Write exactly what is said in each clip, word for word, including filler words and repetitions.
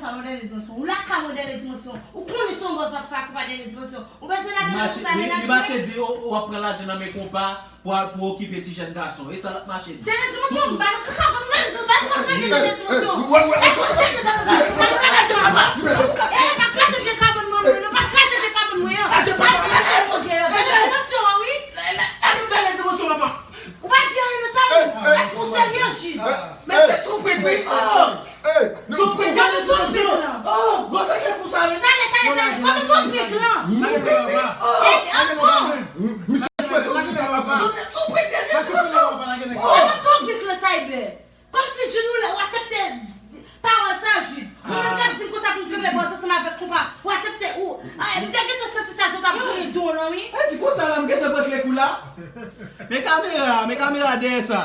sa nan dènye dimansyon. Ou lakay mwen dènye dimansyon. Ou konnen se yon bòs w ap fè ak konpa dènye dimansyon. Ou bezwen lage nan konpa menaj mwen. Li mache di w ap pran lajan nan men konpa pou, pou okipe ti jèn gason. E sa l ap mache di. Dènye dimansyon, m pa nan kaka, fò m dènye dimansyon. Èske w sèryè dènye dimansyon? Èske w sèryè dènye dimansyon? E pa kraze vye kabann mwen, non, pa kraze vye kabann mwen an. Dènye dimansyon an, wi. Ou pa di anyen nan sa, wi. Èske w sèryè, Jid? Men se sou pwen, wi. Sou pwen, dènye dimansyon. Men kamera, men kamera dèyè sa.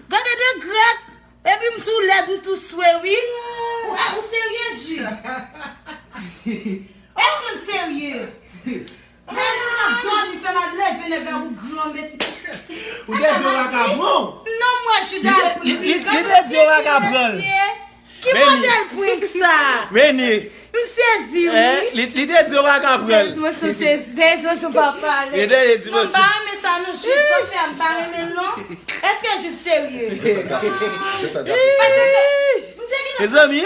Gade de grèk. Epi m tou lèd, m tou swe, wi. Ou, ah, ou serye, Jude? Èske n serye? Nèg sa dòmi fè m ap leve nèg la pou gran mesi. Ou te di yo pa ka pran w. Non, mwen, Juda. Li te, li, li, li te di yo pa ka pran l. Ki modèl prank sa? Vini. M sezi, wi. Li, li te di yo pa ka pran l. Dènye dimansyon sezi, dènye dimansyon pa pale. Li dènye dimansyon. Non, m pa renmen sa, non, Jude. Sa fè a, m pa renmen l, non. Èske Jude serye? Paske m te gentan... Mezanmi,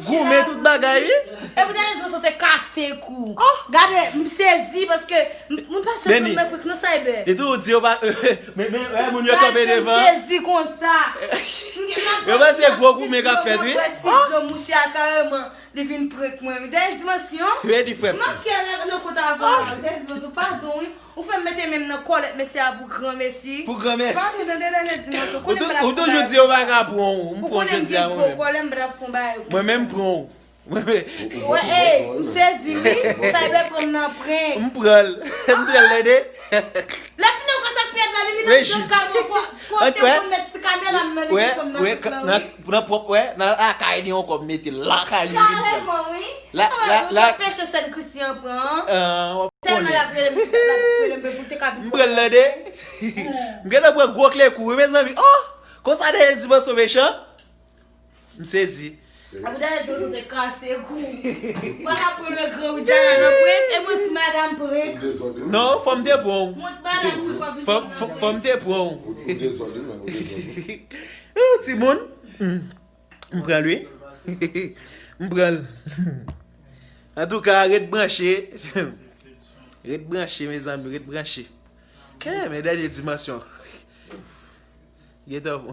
goumen tout bagay, wi. E pou dènye dimansyon te kase kou. Gade, m sezi paske m, m pa janm nan prank nan cyber. Li tou di yo pa, men, men, wè, moun yo kanpe devan. M sezi konsa. Yo panse gwo goumen k ap fèt, wi. Mwen ti gwo mouche a kareman, li vin prank mwen, wi. Dènye dimansyon. Wi, li frè. M manke nan, nan kont avan la, wi. Dènye dimansyon, padon, wi. Ou fè m mete men m nan kòlèt, mesye a, pou granmesi. Pou granmesi. Padon, nan dènye dimansyon. Ou toujou di yo pa ka pran w. M pran w jodi a, mwen menm. Ou konnen m gen gwo kòlè, m pa t ap fè yon bagay konsa. Mwen menm, m pran w. Mwen, mwen, ey, m sezi, wi. Cyber pran m nan prank. M pran l. M pran l, tande. Lè fini, ou konn sa k pi rèd la, li vin nan kay mwen, kote pou m met ti kamera m nan, li vin pran m nan prank lan, wi. Nan pwòp, wè, nan lakay li ankò, m mete l lakay li, li vin pran l. Kareman, wi. La, la, la. Peche sèn Christian pran. Tèlman l ap rele m, l ap rele m, pou l te ka vin pran m. M pran l, tande. M gentan pran gwo kle kou, wi, mezanmi. Oh! Konsa dènye dimansyon mechan. M sezi. Apre dènye dimansyon te kase kou. Mwen ap pran le gran Widiana nan prank, e mwen tout madanm prank. Non, fò m te pran w. Mwen tout madanm prank, fò, fò, fò m te pran w. Ou, ou dezòd, wi, menm, ou dezòd. Ou, timoun. Hmm. M pran l, wi. M pran l. Antouka, ret branche. Ret branche, mezanmi, ret branche. Eh, men dènye dimansyon. Gentan.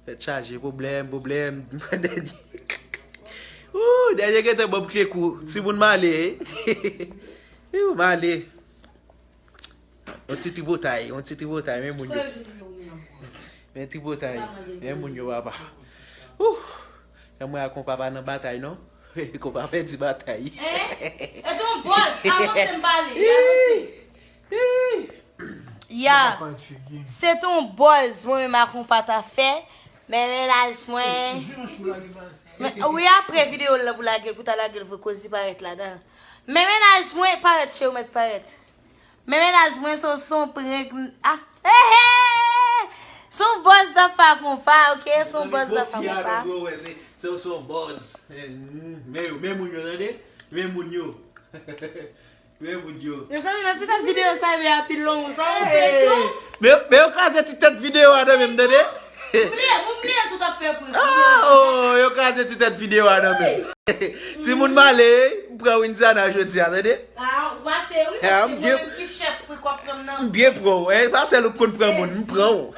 Tèt chaje, pwoblèm, pwoblèm. Dènye. Ooh, dènye gentan ban m kle kou. Timoun m ale. Ooh, m ale. Yon ti tripotay, yon ti tripotay, men moun yo. Men tripotay, men moun yo, papa. Ooh. Janm wè a konpa pa nan batay, non. Konpa pèdi batay. Hein? E ton bòz, avanse m pale, avanse. Ih. Ya, se t on bòz mwen menm ak on pa ta fè, men mennaj mwen. Men, wi, apre videyo l lan pou lage l, pou ta lage l vre, koz li parèt ladan l. Men mennaj mwen parèt, cheri, ou mèt parèt. Men mennaj mwen se, se on prank, ah, he, he! Se on bòz nan pa konpa, ok? Se on bòz nan pa konpa. Se, se on bòz. Men, men yo, men moun yo, tande? Men moun yo. Men moun yo. Mezanmi, nan ti tèt videyo sa, men a pi long, sa, on fake, non? Men, men yo kraze ti tèt videyo a nan men m, tande? Ou bliye, ou bliye sou t ap fè prank. Ah, oh, yo kraze ti tèt videyo a nan men m. Timoun m ale, m pran Windiana jodi a, tande? Ah, ou pase, wi, paske mwen menm ki chèf prank w ap pran m nan. M byen pran w, eh, pa sèl ou k konn pran moun, m pran w.